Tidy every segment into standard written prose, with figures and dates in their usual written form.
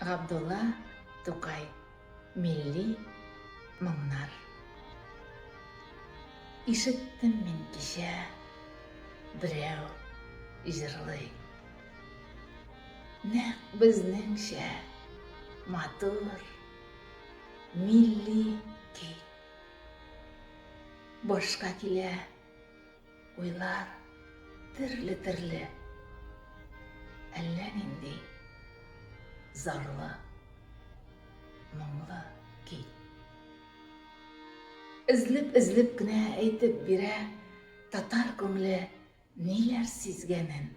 Габдулла Тукай Милли моңнар. Ишеттем мин кичә берәү җырлый. Нәкъ безнеңчә матур милли көй. Башка килә Уйлар төрле-төрле, әллә нинди зарлы, моңлы көй. Өзлеп-өзлеп кенә әйтеп бирә татар күңле ниләр сизгәнен.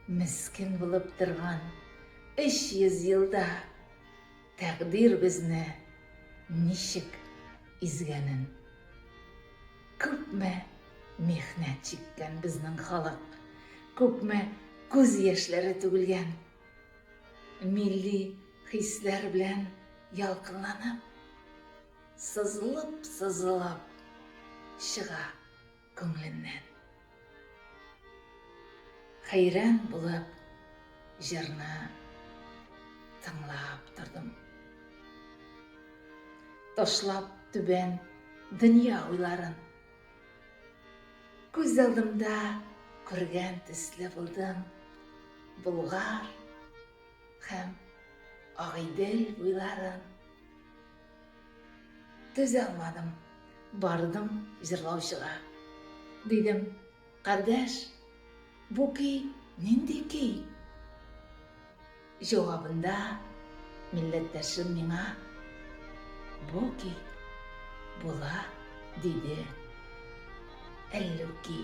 Мескен булып торган 300 елда тәкъдир безне ничек изгәнен. Күпме михнәт чиккән безнең халык, күпме күз яшьләре түгелгән. Милли хисләр белән ялкынланып, сызылып-сызылып чыга күңеленнән. Хәйран булып җырны тыңлап тордым. Ташлап түбән дөнья уйларын. Күз алдымда күргән төсле булдым Болгар һәм Агыйдел буйларын. Түзә алмадым, бардым җырлаучыга. Дидем, кардәш, бу көй нинди көй? Җавабында милләттәшем миңа бу көй була, диде. Әллүки.